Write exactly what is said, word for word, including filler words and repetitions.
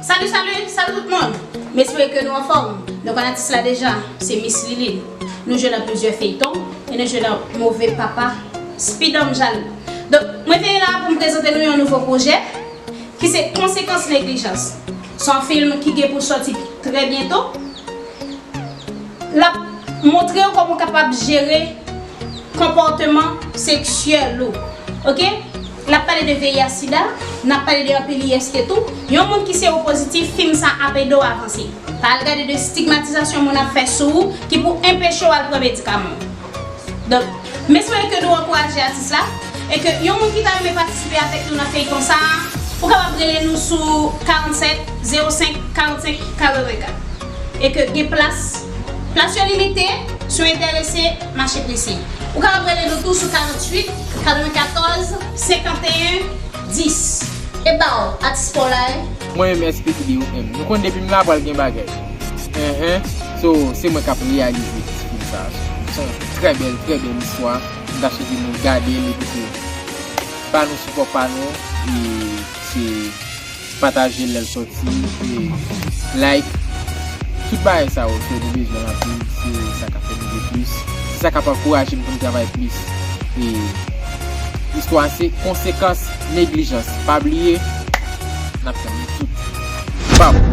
Salut, salut, salut tout moun. M espere ke nou anfòm. Nou konn atis la deja, se Miss Liline. Nou jwe nan plizyè feyton e nou jwe nan Move Papa, Speed Homme Jaloux. Donk, mwen vini la pou m prezante nou yon nouvo pwojè ki se Konsekans Neglijans. Se yon fim ki gen pou sòti trè byento. L ap montre w kòman w kapab jere konpòteman seksyèl ou. Oke? L ap pale de V I H sida, n ap pale de anpil I S T tou. Yon moun ki sewo pozitif, fim sa ap ede w avanse. Pa al gade de stigmatizasyon moun ap fè sou ou ki pou enpeche w al pran medikaman w. Donk, m espere ke nou ankouraje atis la e ke yon moun ki ta renmen patisipe avèk nou nan feyton sa a, ou kapab rele nou sou karannset zewo senk karannsenk katrevenkat. E ke gen plas, plas yo limite, si w enterese, mache prese. Ou kapab rele nou tou sou karanntuit katrevenkatòz senkanteyen dis. E ba w, atis pa w la, e? Mwen menm, S P T D O M. Nou konn depi m la pral gen bagay. Enhen. So, se mwen k ap reyalize ti fim sa a. Se yon trè bèl, trè bèl istwa. M ta swete nou gade l epi tou ba nou sipò pa nou. E se pataje l lè l sòti, e like, tout bagay sa yo ke nou bezwen anpil, se sa k ap fè nou vle plis, se sa k ap ankouraje m pou m travay plis. E istwa se Konsekans Neglijans. Pa bliye, n ap tann nou tout. Bam!